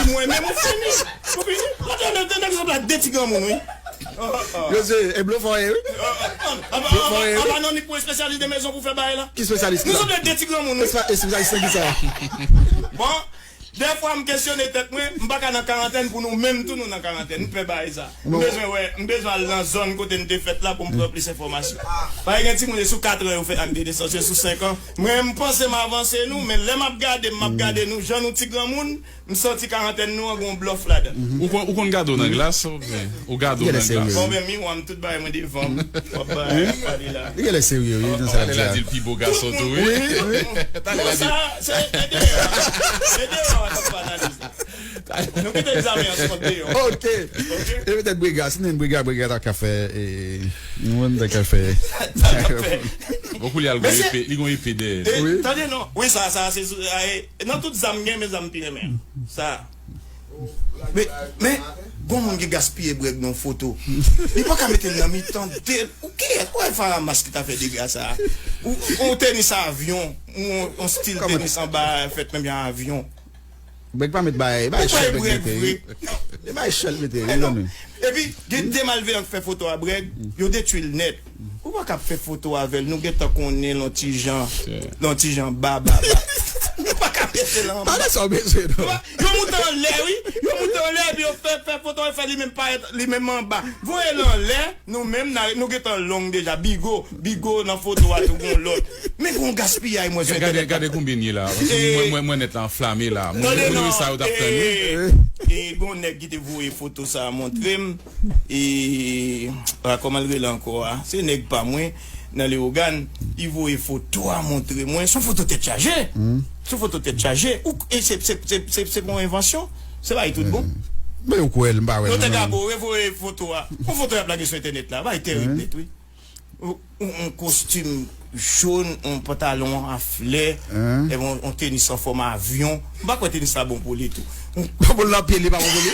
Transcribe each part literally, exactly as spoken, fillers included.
Mwen menm ou fini. Ou fini. Lòt yo menm te nèg sot la de ti granmoun, wi. Yo se e blofè w ye, wi. Blofè w ye, wi. Anba non, ni pou espesyalis de mezon pou fè bagay la. Ki espesyalis la? Nou sot de ti granmoun, wi. Espe- Espesyalis nan ki sa? Bon, dèfwa m kesyone tèt mwen, m pa ka nan karantèn pou nou menm tou nou nan karantèn. M pè bagay sa. M bezwen wè, m bezwen al nan zòn kote n te fèt la pou m pran plis enfòmasyon. Paske gen timoun e sou kat an yo fèt ak de nesans, yo sou senk an. Mwen, m panse m avanse nou, men lè m ap gade, m ap gade nou, jan nou ti granmoun, m santi karantèn nou an gon blòf ladan. Ou konn, ou konn gade w nan glas, oubyen ou gade w nan glas? Bon, ben, miwa m, tout bagay mwen devan m. W ap bay, pale la. Li genlè serye, wi, nan sa l ap di a. Di l pi bo gason tou, wi. Wi, wi. Bon, sa, se, se deyò. Se deyò, n ap analize. Nou kite egzamen an sot deyò. Ok. Ok. E petèt Brega, si n te gen Brega, Brega ta ka fè, e, nou menm ta ka fè. Bon, koulye a, li gon epe, li gon epe dèyè. Tande non. Wi, sa, sa, se, e, nan tout zam gen, men zam pi renmen. Sa. Men, men, gon moun ki gaspiye Breg nan foto. Li pa ka mete l nan mitan de, ou kiyès? Ou wè Faramas ki ta fè dega sa? Ou, ou tenis avyon, ou, ou stil tenis anba, fèt menm jan avyon. Breg pa met bay, bay chèl Breg mete, wi. E bay chèl mete, wi, zanmi. Epi, gen de malveyan k fè foto a Breg, yo detwi l nèt. Ou pa ka ap fè foto avè l, nou gentan konnen l on ti jan, l on ti jan ba, ba, ba. Nou pa ka mete l anba. Pa nan sa w bezwen, non. Yo moute anlè, wi. Yo moute anlè, epi yo fè, fè foto a, fè li menm parèt, li menm anba. Voye l anlè, nou menm, n a, nou gentan long deja. Bigo, Bigo nan foto a tou, gon lòt. Men gon gaspiyay, mwen, sou entènèt la. Gade, gade konbyen n ye la. Paske mwen, mwen, mwen nèt la anflame la. Moun, moun yo sa yo t ap tann, wi. E, e, gon nèg ki te voye foto sa a montre m. E, a, kòman l rele ankò a? Se nèg pa mwen, nan Leyogàn, li voye foto a montre mwen. Se yon foto tèt chaje. Se yon foto tèt chaje. Ou, e se, se, se, se, se pa yon envansyon. Se bagay tout bon. Men ou kwè l, m pa wè l, non. Notè Gabo revoye foto a. Yon foto y ap lage sou entènèt la. Bagay tèrib nèt, wi. Yon, yon, yon kostim jòn, yon pantalon a flè, epi yon, yon tenis an fòm avyon. M pa kwè tenis la bon pou li tou. Bon, pou l nan pye, li pa bon pou li.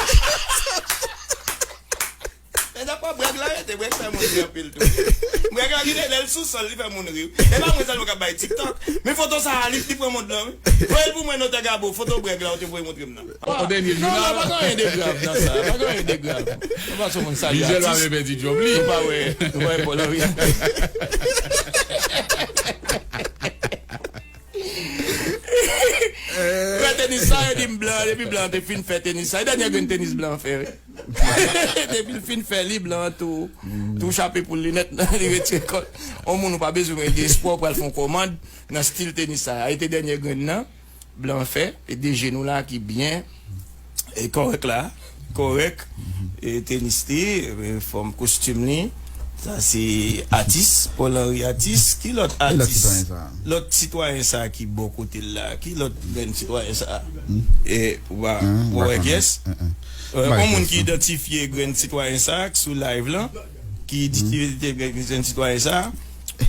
Men dakò, Breg la rete, Breg fè moun ri anpil tou. Breg la, gade, lè l sou sòl, li fè moun ri. E pa mwen sèlman k ap bay TikTok. Men foto sa a, li, li pran mond lan, wi. Voye l pou mwen, Notè Gabo, foto Breg la, ou te voye montre m nan. On dènye jounal. Non, non, pa gen anyen de grav nan sa. Pa gen anyen de grav. Ou pa sou moun salye atis. Michel pa vle pèdi djòb li. Ou pa wè, ou pa wè Paul Henry. Fè tenis sa, yo di m blan, depi blan te fin fè tenis sa. E dènye grenn tenis blan fè, wi. Depi l fin fè li, blan tou, tou chape poul li nèt, li retire kò l. On moun ou pa bezwen gen espwa, ou pral fè yon kòmand nan stil tenis sa. A, e te dènye grenn nan. Blan fè, e de jenou la ki byen, e kòrèk la, kòrèk, e tenis li, e fòm kostim li, sa se atis, Paul Henry atis, ki lòt atis? Ki lòt sitwayen sa? Lòt sitwayen sa ki bò kote l la, ki lòt grenn sitwayen sa? E, ou pa, ou pa wè kiyès? E, yon moun ki idantifye grenn sitwayen sa, ki sou live lan, ki idantifye grenn sitwayen sa,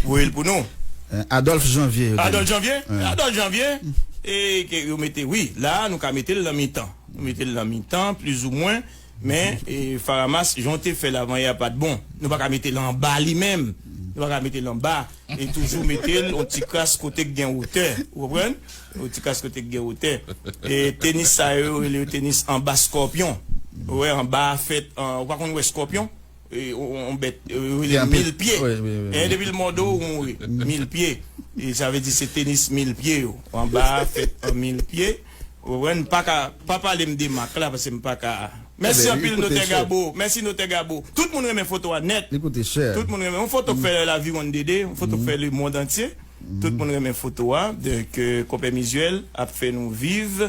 voye l pou nou. Eh, Adolphe Janvier, yo di. Adolphe Janvier? Adolphe Janvier. E ke yo mete, wi, la, nou ka mete l nan mitan. Nou mete l nan mitan, plizoumwen. Men, e, Faramas, jan w te fè l avan yè a pa t bon. Nou pa ka mete l anba li menm. Nou pa ka mete l anba. E toujou mete l yon ti kras kote k gen wotè. Ou konprann? Yon ti kras kote k gen wotè. E tenis sa yo, yo rele yo tenis anba skòpyon. Ou wè, anba fèt, an, ou pa konn wè skòpyon? E, on, on bèt, e, yo rele mil pye. Wi, wi, wi. E depi l mòde w, ou mouri. Mil pye. E sa vle di se tenis mil pye yo. Anba a fèt an mil pye. Ou konprann? Pa ka, pa pale m de mak la, paske m pa ka. Mèsi anpil, Notè Gabo. Mèsi, Notè Gabo. Tout moun renmen foto a nèt. Li koute chè. Tout moun renmen. Yon foto k fè laviwonn dede, yon foto k fè lemond antye. Tout moun renmen foto a. Donk, e, Konpè Mizuel ap fè nou viv.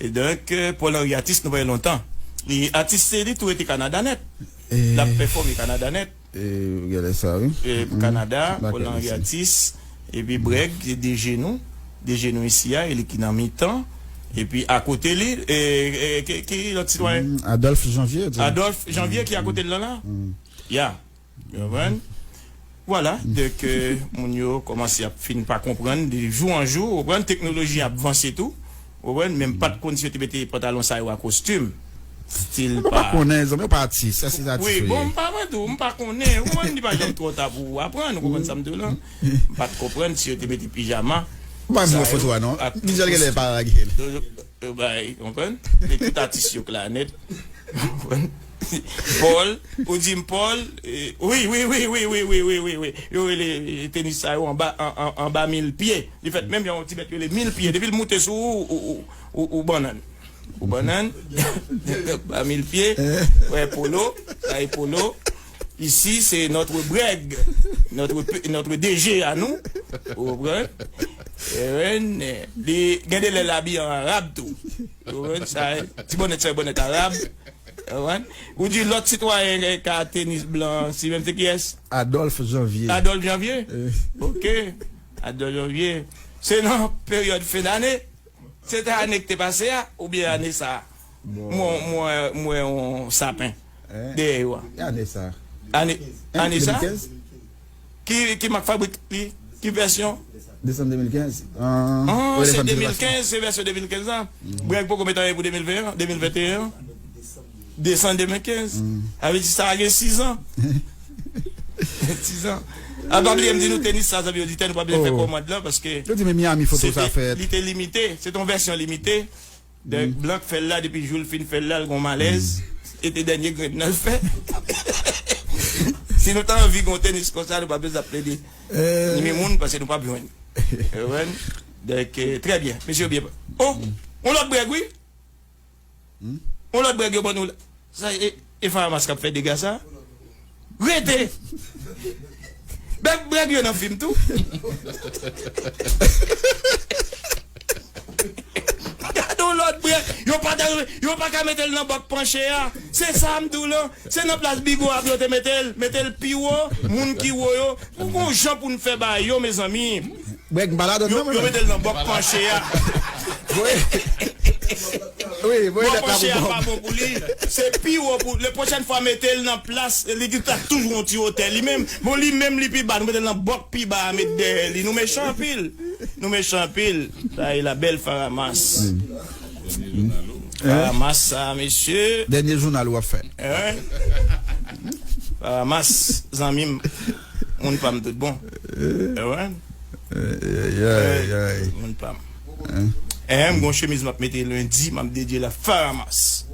E donk, e, Paul Henry atis nou pa gen lontan. Li atis se li tou rete Kanada nèt. L ap pèfòme Kanada nèt. E, gade sa, wi. E, Kanada, Paul Henry atis. Epi Breg, se de jenou. De jenou isi a, e li ki nan mitan. Epi akote li, e, e, ki, ki lòt sitwayen? Adolphe Janvier, di. Adolphe Janvier ki akote l lan la? Ya. Ou konprann? Vwala, donk, e, moun yo kòmanse ap fin pa konprann, de jou an jou, ou konprann, teknoloji ap vanse tou, ou konprann, men m pa t konn si yo te mete pantalon sa yo a kostim. Stil pa. Ou pa konnen, zanmi, ou pa atis, sa se atis ou ye. Wi, bon, m pa vle di w, m pa konnen, ou konprann, li pa janm twò ta pou w aprann, ou konprann sa m di w lan? M pa t konprann si yo te mete pijama. Ou pa vle foto a, non? Michel genlè pa lage l. Yo bay, konprann? E tout atis yo k la nèt. Konprann? Paul, ou di m Paul, eh, wi, wi, wi. Yo rele, eh, tenis sa yo anba, an, an, anba mil pye. Li fèt menm jan yon ti bèt yo rele mil pye. Depi l moute sou ou, ou, ou, ou, ou bannann. Ou bannann. Anba mil pye. Wè, Polo, sa e Polo. Isi, se notre Brèg, notre, notre D G a nou. Ou konprann? Eren, eh, li gen de lè l abiye an arab tou. Ou konprann? Sa, ti bonnèt, sa, bonnèt arab. Ou konprann? Ou di lòt sitwayen, eh, ka tenis blan, si menm se kiyès? Adolphe Janvier. Adolphe Janvier? Eh. Ok. Adolphe Janvier. Se nan peryòd fen dane. Se te ane ki te pase a, oubyen ane sa a? Bon. Mwen, mwen, mwen yon sapen. Hein? Dèyè yo a. E ane sa? Ane, hein, ane sa? Deux mille quinze? Ki, ki mak fabrik li? Ki vèsyon? Desanm de mil kenz. Ah, se de mil kenz, se vèsyon de mil kenz la. Brèg poko met anyen pou de mil ven an, de mil venteyen an. Desanm de mil kenz. Sa vle di sa gen sis an. Sis an. A, pa bliye m di nou tenis sa, zanmi oditè, nou pa bezwen fè kòmand lan, paske yo di men Miami foto sa fèt. Li te limite, se te yon vèsyon limite. Donk, blan k fè l la, depi jou l fin fè l la, l gon malèz. E te dènye grenn nan l fè. Si nou ta anvi gon tenis konsa, nou pa bezwen ap plede ni men moun, paske nou p ap jwenn. Ou konprann? Donk, eh, trè byen. Mesye yo byen. Oh, yon lòt Brèg, wi. Yon lòt Brèg yo ban nou la. Sa, e, e Faramas k ap fè dega sa? Rete! Brèg, Brèg yo nan fim tou. Gade yon lòt Brèg. Yo pa ta, yo pa ka mete l nan bòk panche a. Se sa m di w lan. Se nan plas Bigo a pou yo te mete l. Mete l pi wo. Moun ki wo yo. Pou gon jan pou n fè bagay yo, mezanmi. Brèg m pa ladann nan, mwen menm. Yo mete l nan bòk panche a. Wi, voye lèt la pou Bòb. Bòk panche a pa bon pou li. Se pi wo pou, le pwochèn fwa mete l nan plas, li ta toujou yon ti wotè li menm. Bon, li menm li pi ba, nou mete l nan bòk pi ba a, met dèyè li. Nou mechan anpil. Nou mechan anpil. Sa e la bèl Faramas. Faramas sa, mesye. Dènye jounal w ap fè. Hein? Faramas, zanmi m. Moun pa m tout bon. Hein? Moun pa m. Hein, m gon chemiz m ap mete lendi, m ap dedye l a Faramas.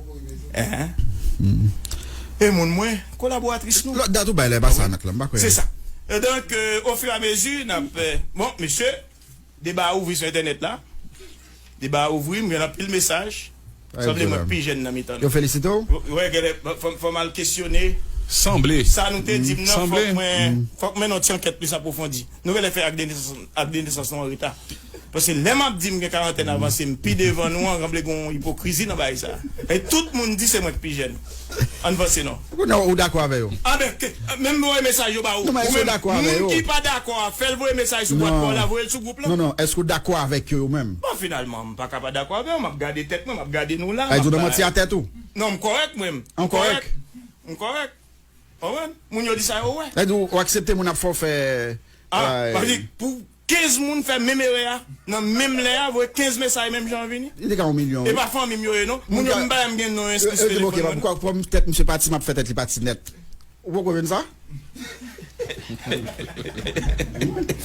Hein? E moun mwen, kolaboratris nou. Lòt dat ou bay lè pase a nèt la, m pa kwè. Se sa. E donk, euh, au fur et à mesure, n ap, euh, bon, mesye, deba a ouvri sou entènèt la. Deba a ouvri, m gen anpil mesaj. Sanble mwen k pi jèn nan mitan nou. Yo felisite w? Wè, genlè, fò, fò m al kesyone. Sanble. Sa nou te di m nan, fòk mwen, fòk mwen nan ti ankèt plis apwofondi. Nou genlè fè ak de nesans, ak de nesans nou an reta. Paske lè m ap di m gen karantèn avanse, m pi devan nou an, sanble gen yon ipokrizi nan bagay sa. E tout moun di se mwen k pi jèn. Ann vanse non. Kounye a ou dakò avè yo? A ben, ke, menm voye mesaj yo ba ou. Non, men èske ou dakò avè yo? Ou menm, moun ki pa dakò a, fè l voye mesaj sou bwat pa w la, voye l sou gwoup lan. Non, non, èske ou dakò avèk yo, yo menm? Bon, finalman, m pa ka pa dakò avè w, m ap gade tèt mwen, m ap gade nou la. Ay, di w nan manti a tèt ou? Non, m kòrèk, mwen. An kòrèk? M kòrèk. Konprann? Moun yo di sa yo wè. Sa di w aksepte moun ap fè w fè. Ah, pa di pou kenz moun fè menm erè a, nan menm lè a, voye kenz mesaj menm jan an vini. Li te ka yon milyon, wi. E pa fanmi m yo ye, non. Moun yo, m pa menm gen non yo enskri sou telefòn mwen. Poukwa, poukwa tèt misye pati, m ap fè tèt li pati nèt? Ou poko konprann sa?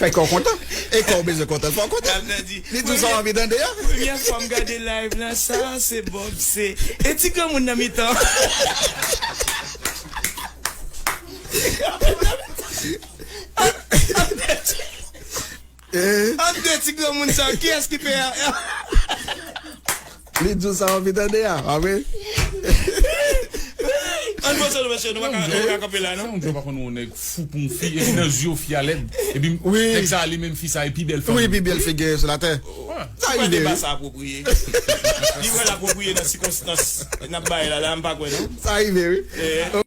Fè kè w kontan. E kè w bezwen kontan, fò w kontan. Li di w sa w anvi tande a. Premyè fwa m gade live la, sa se Bòb, se. E ti granmoun nan mitan. Ant de ti granmoun sa, kiyès ki pè a? Li di w sa w anvi tande a, pa vre? Ann vanse non, mesye, nou pa ka, nou pa ka kanpe la, non. Se yon jan w pa konn wè yon nèg fou pou yon fi, epi nan zye w fi a lèd, epi nèg sa a li menm fi sa a e pi bèl fanmi. Wi, pi bèl figi sou latè. Sa rive, wi. Li wè l apwopriye nan sikonstans n ap bay la, la, m pa kwè, non. Sa rive, wi.